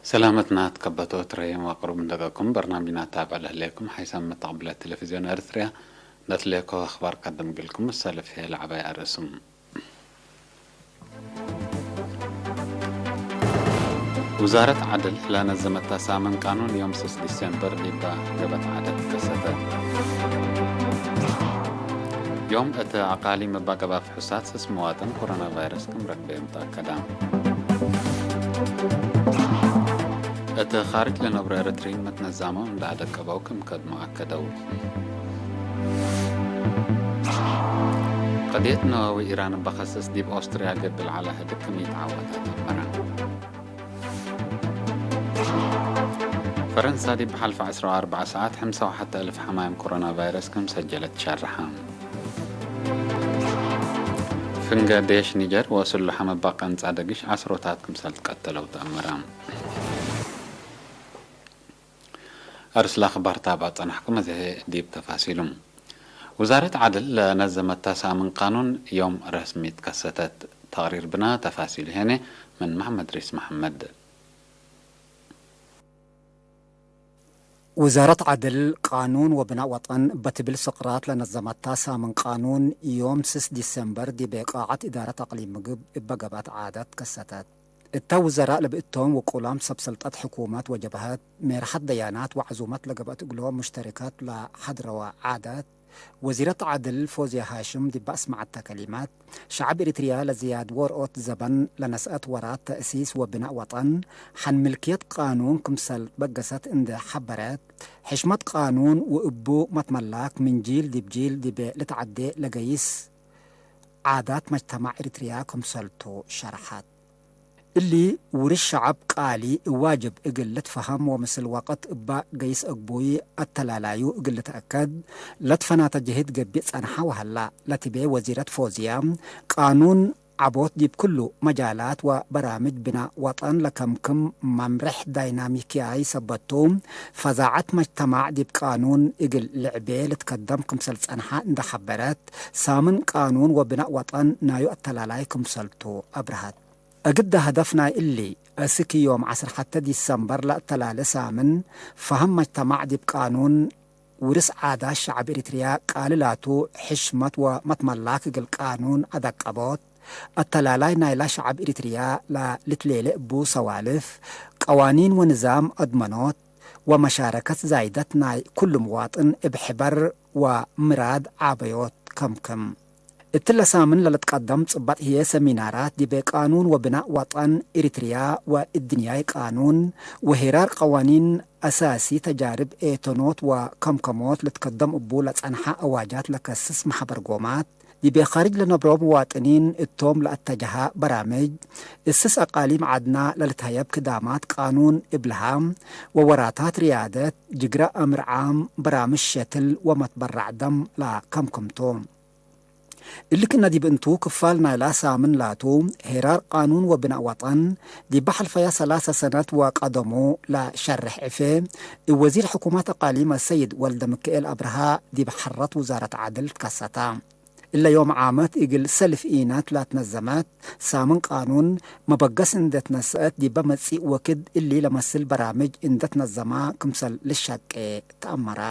ሰላመትና ትከበቶ ትረየም ኣቅሩብ እንደገኩም በርናምጅና ታብዕ ለህሌኩም ሓይሳም መተቕብለት ቴሌቪዝዮን ኤርትርያ። ነትሌኮ ኣኽባር ቀደም ግልኩም ሰልፍ ሄ ለዓባይ ኣርእስም። ውዛረት ዓድል ለነዘመታ ሳምን ቃኑን ዮም ስስ ዲሴምበር ዲባ ገበት ዓደት ከሰተ። ዮም እቲ ኣቃሊ መባገባ ፍሑሳት ስስ መዋጥን ኮሮና ቫይረስ ከም ረክበ ዮም ተኣከዳ። እቲ ኻርጅ ለነብሮ ኤርትሪን መትነዛሞ እንዳ ኣደቀበው ከም ከድሞ ኣከደው። ቀድየት ነዋዊ ኢራን እባ ኸስስ ዲብ ኦስትርያ ገብል ዓላ ህድግ ከም ይተዓወታት ኣመራ። ፈረንሳ ዲብ ሓልፈ ዕስራ ወኣርባዕ ሰዓት ሓምሳ ወሓተ እልፍ ሓማይም ኮሮና ቫይረስ ከም ሰጀለት ሸርሓ። ፍንገ ዴሽ ኒጀር ወስሉ ሓመባ ቀንጻ ደግሽ ዓስሮታት ክምሰል ትቀተለው ተኣመራ። ኣርስላ ኣኽባር ታባ ጸናሕኩም፣ እዚ ዲብ ተፋሲሉ። ውዛረት ዓድል ለነዘመታ ሳምን ቃኑን ዮም ረስሚ ትከሰተት። ተቕሪር ብና ተፋሲሉ ሄነ ምን መሐመድ ሪስ መሐመድ። ውዛረት ዓድል፣ ቃኑን ወብናእ ወጠን በትብል ስቕራት ለነዘመታ ሳምን ቃኑን ዮም ስስ ዲሰምበር ዲበ ቃዓት ኢዳረት ኣቅሊም ምግብ እበ ገባት ዓደት ከሰተት። እታ ውዘራእ ለብእቶም ውቁላም ሰብ ሰልጠት ሕኩመት ወጀብሀት፣ ሜርሐት ደያናት ወዐዙመት ለገብአት እግሎም ሙሽተሪከት ለሐድረወ ዓደት፣ ወዚረት ዓድል ፎዝያ ሃሽም ዲብ አስመዐተ ከሊማት፣ ሸዐብ ኤሪትርያ ለዝያድ ዎርኦት ዘበን ለነስአት ወራት ተእሲስ ወብናእ ወጠን፣ ሐን ምልክየት ቃኑን ክምሰል በገሰት እንዴ ሐበረት፣ ሕሽመት ቃኑን ወእቡ መትመላክ ምን ጂል ዲብ ጂል ዲበ ልትዓዴ ለገይስ ዓዳት መጅተማዕ ኤሪትርያ ክምሰልቱ ሸርሐት። እሊ ውርሽ ሸዐብ ቃሊ እዋጅብ እግል ልትፈሀም ወምስል ወቅት እባ ገይስ እግቡይ አተላላዩ እግል ልትአከድ ለትፈናተ ጀህድ ገብእ ጸንሐ ወሀላ ለትቤ ወዚረት ፎዝያ፣ ቃኑን ዐቦት ዲብ ክሉ መጃላት ወበራምጅ ብናእ ወጠን ለከምክም መምርሕ ዳይናሚክያይ ሰበቱ፣ ፈዛዐት መጅተማዕ ዲብ ቃኑን እግል ልዕቤ ልትከደም ክምሰል ጸንሐ እንደ ሐበረት፣ ሳምን ቃኑን ወብናእ ወጠን ናዩ አተላላይ ክምሰልቱ አብርሀት። እግደ ሀደፍ ናይ እሊ፣ እስክ ዮም ዐስር ሐተ ዲሰምበር ለእተላለ ሳምን፣ ፈሀም መጅተማዕ ዲብ ቃኑን፣ ውርስ ዓዳት ሸዐብ ኤሪትርያ ቃሊ ላቱ፣ ሕሽመት ወመትመላክ እግል ቃኑን አደቀቦት፣ አተላላይ ናይላ ሸዐብ ኤሪትርያ ለልትሌሌ እቡ ሰዋልፍ፣ ቀዋኒን ወንዛም አድመኖት፣ ወመሻረከት ዛይደት ናይ ኩሉ ምዋጥን እብ ሕበር ወምራድ ዓበዮት ከምክም። እትለ ሳምን ለልትቀደም ጽባጥ ህዬ ሰሚናራት ዲበ ቃኑን ወብናእ ወጠን ኤሪትርያ ወእድንያይ ቃኑን ወሄራር ቀዋኒን አሳሲ ተጃርብ ኤተኖት ወከምከሞት ልትከደም እቡ ለጸንሐ አዋጃት ለከስስ መሐበር ጎማት፣ ዲቤ ኻርጅ ለነብሮ ምዋጥኒን እቶም ለአተጀሃ በራምጅ፣ እስስ አቃሊም ዐድና ለልትሀየብ ክዳማት ቃኑን እብልሃ፣ ወወራታት ርያደት፣ ጅግረ አምር ዓም፣ በራምጅ ሸትል ወመትበራዕ ደም ለከምክምቱ። እሊ ክነ ዲብ እንቱ ክፋል ናይላ ሳምን ላቱ፣ ሄራር ቃኑን ወብናእ ወጠን፣ ዲብ ሐልፈያ ሰላሰ ሰነት ወቀደሙ ለሸርሕ ዕፌ፣ እብ ወዚር ሕኩመት አቃሊም አሰይድ ወልደምክኤል አብርሃ ዲብ ሐረት ውዛረት ዐድል ትከሰታ። እለ ዮም ዓመት እግል ሰልፍ ኢነት ላትነዘመት ሳምን ቃኑን መበገስ እንዴ ትነሰአት ዲበ መጽእ ወክድ እሊ ለመስል በራምጅ እንዴ ትነዘማ ክምሰል ልሸቄ ተአመራ።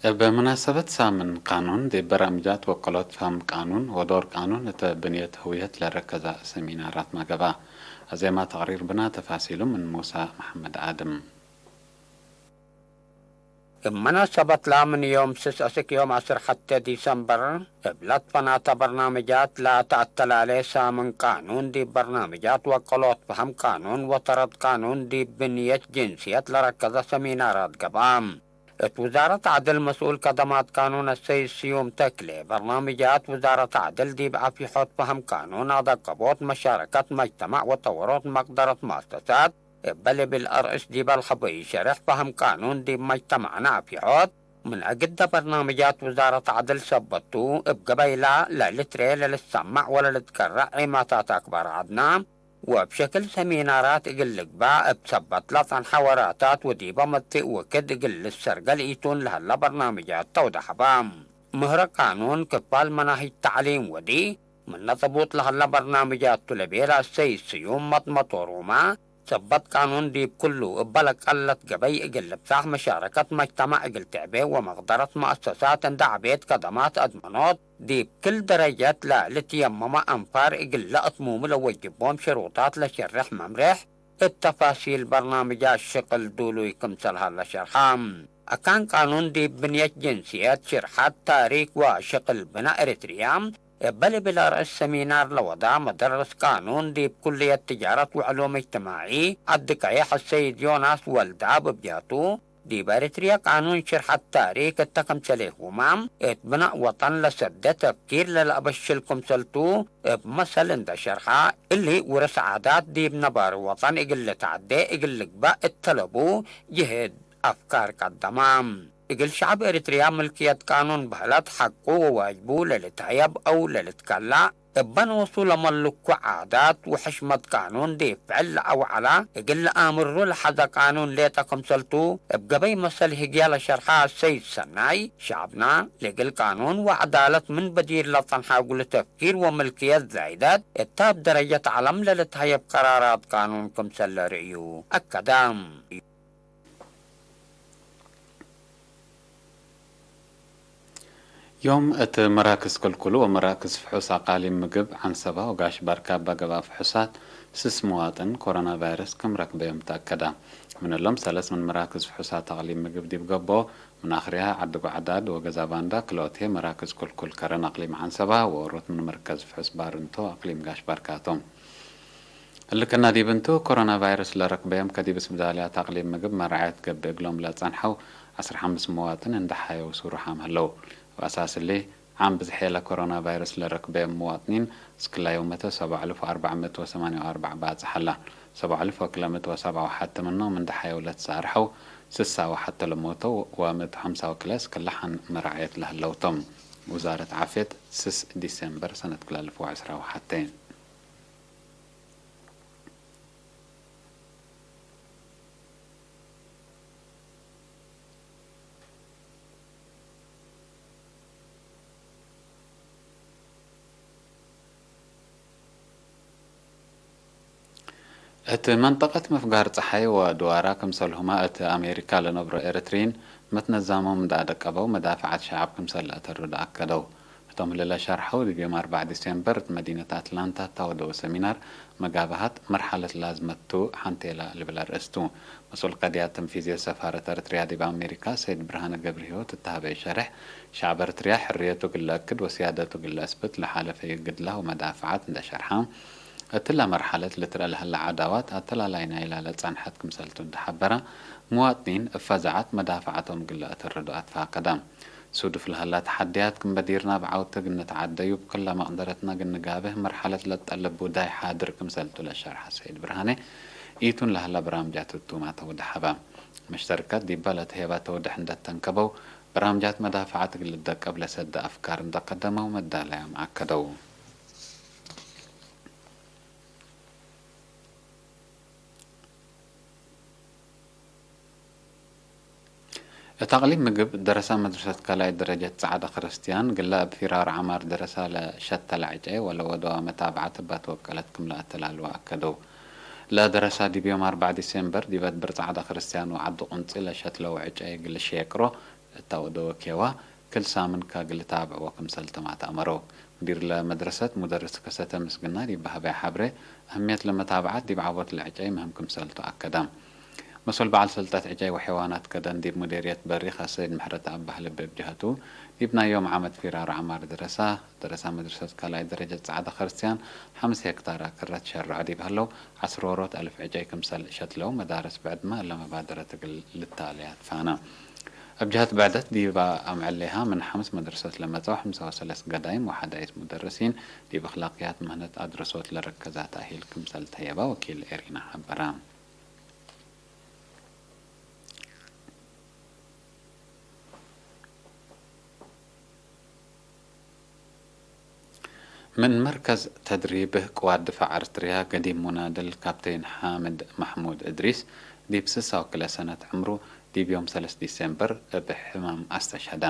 እብ መናሰበት ሳምን ቃኑን፣ ዲብ በራምጃት ወቀሎት ፋም ቃኑን ወዶር ቃኑን እተ ብንየት ህውየት ለረከዛ ሰሚናራት መገባ። አዜማ ተቅሪር ብና ተፋሲሉ ምን ሙሳ መሐመድ አድም። እብ መናሰበት ላምን ዮም ስስ እስክ ዮም ዐስር ሐቴ ዲሰምበር፣ እብ ለትፈናተ በርናምጃት ለተአተላሌ ሳምን ቃኑን ዲብ በርናምጃት ወቀሎት ፈሀም ቃኑን ወተረት ቃኑን ዲብ ብንየት ጅንስየት ለረከዘ ሰሚናራት ገብአ። እት ውዛረት ዐድል መስኡል ከደማት ቃኑን አሰይድ ስዩም ተክሌ፣ በርናምጃት ውዛረት ዐድል ዲብ አፊሖት ፈሀም ቃኑን አደቀቦት መሻረከት መጅተማዕ ወጠወሮት መቅደረት መአሰሳት እበ ልብል አርእስ ዲበ ለሐበዩ ሸሬሕ ፈሀም ቃኑን ዲብ መጅተማዕነ አፊሖት፣ ምን አግደ በርናምጃት ውዛረት ዐድል ሰበቱ እብ ገበይላ ለልትሬ ለልትሰማዕ ወለልትቀረዕ ዒማታት አክባር ዐድና፣ ወብሸክል ሰሚናራት እግል ልግባእ እብ ሰበት ለጸንሐ ወራታት ወዲበ መጽእ ወክድ እግል ልሰርገል ኢቱን ለሀለ በርናምጃት ተውደሐበ። ምህረ ቃኑን ክፋል መናሂጅ ተዕሊም ወዲ፣ ምነ ጽቡጥ ለሀለ በርናምጃቱ ለቤለ ሰይድ ስዩም መጥመጦ ሩማ፣ ሰበት ቃኑን ዲብ ኩሉ እበ ለቀለት ገበይ እግል ልብጻሕ መሻረከት መጅተማዕ እግል ትዕቤ ወመቅደረት መአሰሳት እንደ ዐቤት ከደማት አድመኖት፣ ዲብ ክል ደረጀት ለልትየመመ አንፋር እግል ለአትሙሙ ለወጅቦም ሽሩጣት ለሸርሕ መምሬሕ፣ እብ ተፋሲል በርናምጃት ሽቅል ዱሉይ ክምሰል ሀለ ሸርሐ። አካን ቃኑን ዲብ ብንየት ጅንስየት፣ ሽርሐት ታሪክ ወሽቅል ብነ ኤረትርያ፣ እበ ልብል አርእስ ሰሚናር ለወዳ መደርስ ቃኑን ዲብ ኩልየት ትጃረት ወዕሉም እጅትማዒ፣ ዐዲ ቀየሕ ሰይድ ዮናስ ወልደአብ እብ ጃቱ፣ ዲብ ኤረትርያ ቃኑን ሽርሐት ታሪክ እተ ክምሰሌሁመ፣ እት ብናእ ወጠን ለሰደ ተፍኪር ለለአበሽል ክምሰልቱ እብ መሰል እንደ ሸርሐ፣ እሊ ውርስ ዓዳት ዲብ ነባሪ ወጠን እግል ልትዐዴ እግል ልግበእ እት ተለቡ ጅህድ አፍካር ቀደመ። እግል ሸዐብ ኤረትርያ ምልክየት ቃኑን በህለት ሐቁ ወዋጅቡ ለልትሀየብ አው ለልትከላእ፣ እበ ኖሱ ለመልኩ ዓዳት ወሕሽመት ቃኑን ዲብ ፍዕል ለአውዐላ፣ እግል ለአምሩ ለሐዘ ቃኑን ሌጠ ክምሰልቱ፣ እብ ገበይ መሰል ህግየ ለሸርሐ ሰይድ ሰናይ፣ ሸዐብና ለእግል ቃኑን ወዐዳለት ምን በዲር ለጸንሐ እግሉ ተፍኪር ወምልክየት ዛይደት፣ እታ እብ ደረጀት ዐለም ለልትሀየብ ቀራራት ቃኑን ክምሰል ለርእዩ አከደ። ዮም እት መራክዝ ክልኩሉ ወመራክዝ ፍሑስ አቃሊም ምግብ ዐንሰባ ወጋሽ ባርካ እበ ገብአ ፍሑሳት ስስ መዋጥን ኮሮና ቫይረስ ክም ረክበዮም ተአከዳ። ምን እሎም ሰለስ ምን መራክዝ ፍሑሳት አቅሊም ምግብ ዲብ ገብኦ፣ ምን አክርያ ዐዲ ጓዕዳድ ወገዛ ባንዳ፣ ክልኦትሄ መራክዝ ክልኩል ከረን አቅሊም ዐንሰባ ወኦሮት ምን መርከዝ ፍሑስ ባርንቶ አቅሊም ጋሽ ባርካ ቶም። እሊ ክና ዲብ እንቱ፣ ኮሮና ቫይረስ ለረክበዮም ከዲብ ስብዳልያት አቅሊም ምግብ መራዐየት ገብእ እግሎም ለጸንሐው ዐስር ሐምስ መዋጥን እንደ ሐየው ሱሩሓም ህለው። እብ አሳስ እሊ፣ ዓም ብዝሕ የለ ኮሮና ቫይረስ ለረክበዮም መዋጥኒን እስክላ ዮመተ ሰብዓ አልፍ ወአርበዕ ምእት ወሰማንያ ወአርበዕ ባጽሕ ሀላ። ሰብዓ አልፍ ወክለ ምእት ወሰብዓ ወሐቲ ምኖም እንደ ሐየው ለትሳርሐው ስሳ ወሐቲ ለሞተው ወምእት ሐምሳ ወክለ እስክላ ሐን መራዐየት ለህለው ቶም። ውዛረት ዓፍየት ስስ ዲሴምበር ሰነት ክለ አልፍ ወዐስራ ወሐቲ። እት መንጠቀት ምፍጋር ጸሓይ ወድዋራ ክምሰልሁመ እት አሜሪካ ለነብሮ ኤረትርይን መትነዛሞም እንዳ አደቀበው መዳፍዓት ሸዐብ ክምሰል ለአተርዱ አከደው። እቶም እሊ ለሸርሐው ዲብ ዮም አርበዕ ዲሴምበር እት መዲነት አትላንታ እታወደወ ሰሚናር መጋብሀት መርሐለት ላዝመቱ ሐንቴላ ልብል አርእስቱ። መስኡል ቀድያት ተንፊዝየት ሰፋረት ኤረትርያ ዲብ አሜሪካ ሰይድ ብርሃነ ገብረሂወት እተሀበ ሸርሕ፣ ሸዐብ ኤረትርያ ሕርየቱ እግል ለአክድ ወስያደቱ እግል ለአስብት ለሓለፈዩ ግድላ ወመዳፍዓት እንደ ሸርሐ፣ እትለ መርሐለት ልትረአ ለሀለ ዐዳዋት አተላላይ ናይላ ለጸንሐት ክምሰልቱ እንደ ሐበረ፣ ምዋጥኒን እብ ፈዛዐት መዳፍዓቶም እግል ለአተርዱ አትፋቀደ። ሱዱፍ ለሀላ ተሐድያት ክም በዲርና እብ ዐውት እግል ንትዓደዩ እብ ክለ መቅደረትና እግል ንጋብህ መርሐለት ለትጠልብ ውዳይ ሓድር ክምሰልቱ ለሸርሐ ሰይድ ብርሃነ፣ ኢቱን ለሀላ በራምጃት እቱም አተውደሐበ። መሽተርከት ዲበ ለትሄበ ተውደሕ እንደ ተንከበው፣ በራምጃት መዳፍዓት እግል ልደቀብ ለሰደ አፍካር እንደ ቀደመው መዳለያም አከደው። እት አቅሊም ምግብ ደረሳ መድረሰት ካልኣይ ደረጀት ጸዕዳ ክርስትያን ግላ እብ ፊራር ዐማር ደረሳ ለሸተለ ዕጨ ወለወደዋ መታብዓት እባ ተወቀለት ክም ለአተላልወ አከደው። ለደረሳ ዲብ ዮም አርበዕ ዲሴምበር ዲብ አድብር ጸዕዳ ክርስትያን ወዐዲ ቁንጺ ለሸትለው ዕጨ እግል ሸቅሮ እታ ወደወ ኬዋ ክል ሳምን ከእግል ልታብዕዎ ክምሰል ተማት አመረው። ሙዲር ለመድረሰት ሙደርስ ከሰተ ምስግና ዲብ በሀበያ ሐብሬ፣ አህምየት ለመታብዓት ዲብ ዐቦት ለዕጨይ ምህም ክምሰልቱ አከደ። መሶል በዓል ሰልጠት ዕጨይ ወሐይዋናት ከደን ዲብ ሙዴርየት በሪኽ አሰይድ ምሕረተአብ ባህልቢ እብ ጀሀቱ፣ ዲብ ናይ ዮም ዓመት ፊራር ዐማር ደረሳ፣ ደረሳ መድረሰት ካልኣይ ደረጀት ጸዕዳ ክርስትያን ሐምስ ሄክታር አክረት ሸርዖ ዲብ ሀለው፣ ዐስር ወሮት አልፍ ዕጨይ ክምሰል ሸትለው መዳርስ ብዕድመ እለ መባደረት እግል ልታለያ ትፋነ። እብ ጀሀት ብዕደት ዲብ አምዕሌሃ ምን ሐምስ መድረሰት ለመጽአው ሐምሳ ወሰለስ ገዳይም ወሐዳይስ ሙደርሲን ዲብ አኽላቅያት ምህነት አድረሶት ለረከዛ ተእሂል ክምሰል ተየበ ወኪል ኤሪና ሐበረ። ምን መርከዝ ተድሪብ ቅዋት ድፋዕ ኣርትርያ ገዲም ሙናድል ካፕቴን ሓምድ ማሕሙድ እድሪስ ዲብ ስሳው ክለ ሰነት ዕምሩ ዲብ ዮም ሰለስት ዲሴምበር እብ ሕማም ኣስተሸሃዳ።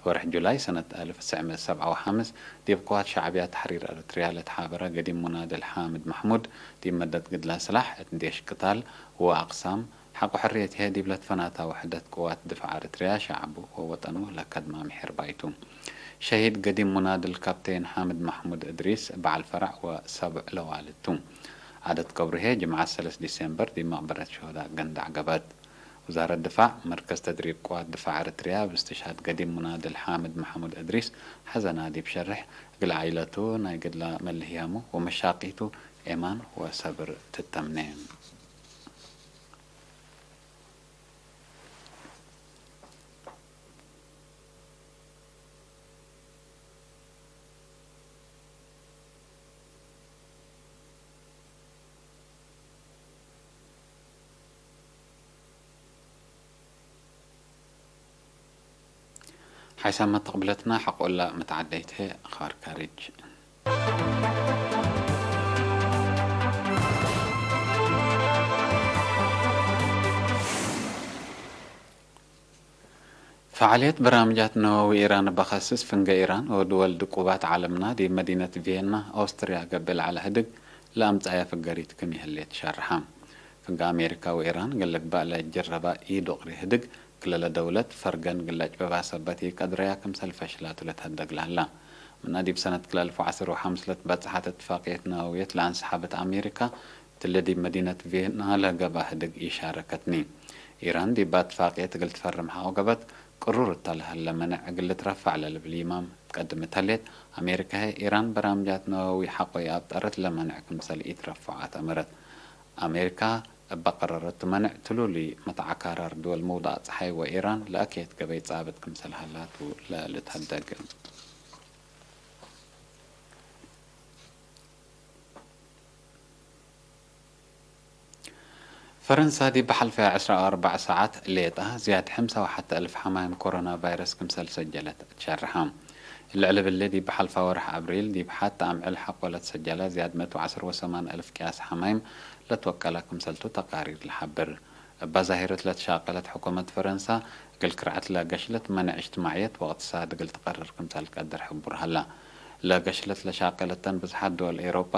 ወርሕ ጁላይ ሰነት ኣልፍ ትስዕ ምእት ሰብዓ ወሓምስ ዲብ ቅዋት ሻዕብያ ተሕሪር ኣርትርያ ለትሓበረ ገዲም ሙናድል ሓምድ ማሕሙድ ዲብ መደት ግድላ ስላሕ እት ዴሽ ቅታል ወኣቅሳም ሓቆ ሕርየት ይሀ ዲብለት ፈናታ ውሕደት ቅዋት ድፋዕ ኣርትርያ ሸዓቡ ወወጠኑ ለከድማ ምሒር ባይቱ። ሸሂድ ገዲም ሙናድል ካፕቴን ሓምድ ማሕሙድ እድሪስ በዓል ፈራዕ ወሰብዕ ለዋልቱ። ዓደት ቀብሩ ሄ ጅምዓት ሰለስት ዲሴምበር ዲብ መቅበረት ሸሆዳ ገንዳዕ ገበት። ውዛረት ድፋዕ መርከዝ ተድሪብ ቅዋት ድፋዕ ኣርትርያ ብስትሽሃድ ገዲም ሙናድል ሓምድ ማሕሙድ እድሪስ ሐዘና ዲብ ሸርሕ እግል ዓኢለቱ ናይ ገድላ መልህያሙ ወመሻቂቱ ኤማን ወሰብር ትተምነ። ሓይሳም መተቕብለትና ሓቆላ መተዓደይት ኸባር ካሪጅ። ፈዓልየት በራምጃት ነወዊ ኢራን በኸስስ ፍንገ ኢራን ወድወል ድቁባት ዓለምና ዲብ መዲነት ቪየና ኦስትርያ ገብእ ለዓለ ህድግ ለኣምጻያ ፍገሪት ክም ይህሌት ሸርሓ። ፍንገ ኣሜሪካ ወኢራን ገለግባእ ለጀረባ ኢዱቕሪ ህድግ ክለለ ደውለት ፈርገን ግላጭ በባ ሰበት ኢቀድረያ ክምሰል ፈሽላቱ ለትሀደግ ለሀላ። ምና ዲብ ሰነት ክልተ ኣልፍ ወዓሰርተ ወሓምስ ለትበጽሐት እትፋቅየት ነወውየት ለኣንስሓበት ኣሜሪካ ትለ ዲብ መዲነት ቪየና ለገብኣ ህድግ ኢሻረከትኒ። ኢራን ዲባ እትፋቅየት እግል ትፈርም ሓቆ ገበት ቅሩር እታ ለሀለ መነዕ እግል ልትረፋዕ ለልብል ይማም ትቀድም እተሌት፣ ኣሜሪካ ህይ ኢራን በራምጃት ነወዊ ሓቆ ይኣብጠረት ለመነዕ ክምሰል ኢትረፍዖ ኣተመረት። ኣሜሪካ እባ ቀረረቱ መነዕ ትሉሉይ መተዓካራር ድወል ምውዳቕ ጸሓይ ወኢራን ለኣከየት ገበይ ጻብጥ ክምሰል ሃላቱ ለልትሀደግ። ፈረንሳ ዲብ ሓልፈያ ዕስራ ወኣርባዕ ሰዓት ሌጣ ዝያድ ሓምሳ ወሓተ እልፍ ሓማይም ኮሮና ቫይረስ ክምሰል ሰጀለት ትሸርሓ። ልዕሊ ብሊ ዲብ ሓልፋ ወርሕ ኣብሪል ዲብ ሓት ኣምዕል ሓቆ ለትሰጀላ ዝያድ መእት ወዓሰርተ ወሰማን እልፍ ቅያስ ሓማይም ለትወቀላ ክምሰልቱ ተቃሪር ልሓብር። እባ ዛሂረት ለትሻቀለት ሕኩመት ፈረንሳ እግል ክርዓት ለገሽለት መነዕ እጅትማዕየት ወእቅትሳድ እግል ትቀርር ክምሰል ቀድር ሕቡር ሀላ። ለገሽለት ለሻቀለተን ብዝሓት ድወል ኤውሮጳ፣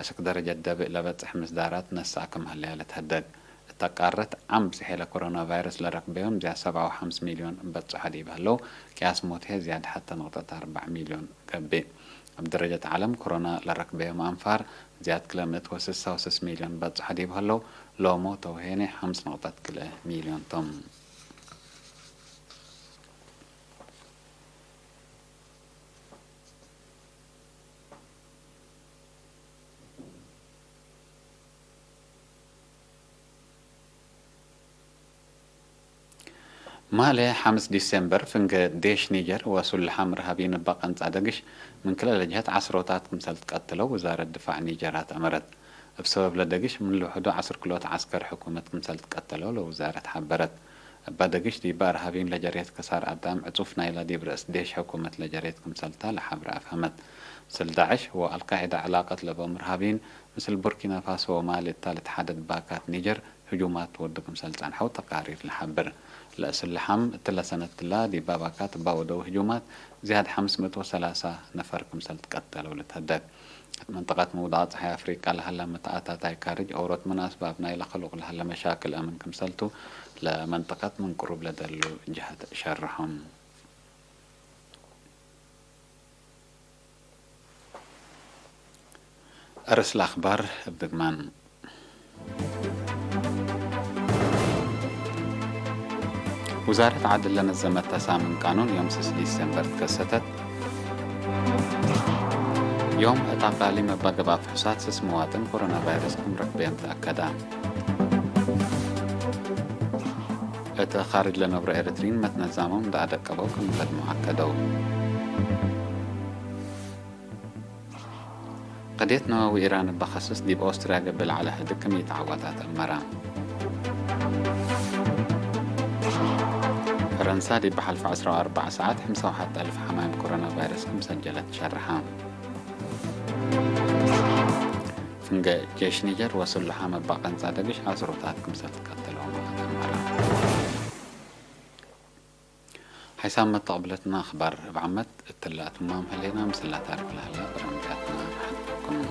አስክ ደረጀት ደብእ ለበጽሕ ምስዳራት ነስኣ ክም ሀለያ ለትሀደግ። እታ ቃረት ዓም ብጽሔ ለኮሮና ቫይረስ ለረክበዮም ዝያድ ሰብዓ ወሓምስ ሚልዮን በጽሖ ዲብ ሀለው፣ ቅያስ ሞት ህዬ ዝያድ ሐተ ነቁጠት ኣርባዕ ሚልዮን ገብእ። እብ ደረጀት ዓለም ኮሮና ለረክበዮም አንፋር ዝያድ ክለ ምእት ወስሳ ወስስ ሚልዮን በጽሖ ዲብ ሀለው፣ ለሞተው ሄነ ሓምስ ነቁጠት ክልኤ ሚልዮን ቶም። ማሌ ሓምስ ዲሴምበር ፍንገ ዴሽ ኒጀር ወሱልሓም ርሃቢን እባ ቀንጻ ደግሽ ምን ክልኤ ለጅሀት ዓስሮታት ክምሰል ትቀትለው ውዛረት ድፋዕ ኒጀር ኣትአመረት። እብ ሰበብ ለደግሽ ምን ልውሕዱ ዓስር ክልኦት ዓስከር ሕኩመት ክምሰል ትቀተለው ለውዛረት ሓበረት። እባ ደግሽ ዲባ ርሃቢን ለጀርየት ከሳር ኣዳም ዕጹፍ ናይላ ዲብ ርእስ ዴሽ ሕኩመት ለጀርየት ክምሰልታ ለሓብረ ኣፍሀመት። ምስል ዳዕሽ ወአልቃዒዳ ዕላቀት ለቦም ርሃቢን ምስል ቡርኪና ፋሶ ወማሊ እታ ልትሓደድ ባካት ኒጀር ህጁማት ወዱ ክምሰል ጸንሐው ተቃሪር ለሓብር። ለእስልሓም እትለ ሰነትላ ዲባ ባካት እባ ወደው ህጁማት ዝያድ ሓምስ ምእት ወሰላሳ ነፈር ክምሰል ትቀተለው ልትሀደግ። እት መንጠቀት ምውዳቅ ጸሓይ ኣፍሪቃ ለሀለ መተኣታታይ ካርጅ ኦሮት ምን ኣስባብ ናይለ ክሉቅ ለሀለ መሻክል ኣምን ክምሰልቱ ለመንጠቀት ምን ቅሩብ ለደሉ ጅሀት ሸርሖም። ርእስ ለአኽባር እብ ድግማን። ውዛረት ዓድል ለነዘመት ተሳምን ቃኑን ዮም ስስ ዲሴምበር ትከሰተት። ዮም እት አቃሊም እባ ገብአ ፍሑሳት ስስ መዋጥን ኮሮና ቫይረስ ክም ረክበዮም ተአከዳ። እት ኻርጅ ለነብሩ ኤረትሪን መትነዛሞም ደአደቀበው ክም ፈድሞ አከደው። ቅድየት ነወዊ ኢራን እባ ከስስ ዲብ ኦስትርያ ገብእ ለዐለ ህድግ ክም ኢተዐወተ ተአመረ። ፈረንሳ ዲብ ሓልፈ ዕስራ ወአርባዕ ሰዓት ሓምሳ ወሓተ እልፍ ሓማይም ኮሮና ቫይረስ ክም ሰጀለት ሸርሐ። ክንገ ጀሽ ኒጀር ወስሉሓ መባቐንጻ ደግሽ ኣስሮታት ክምሰል ትቀተለዎም ኣመራ። ሓይሳብ መተቕብለትና ኣኽባር ርብዓ ዓመት እትላእ ትማም ህሌና ምስላ ታሪክ ላህላ በረምጃትና ሓትኩም።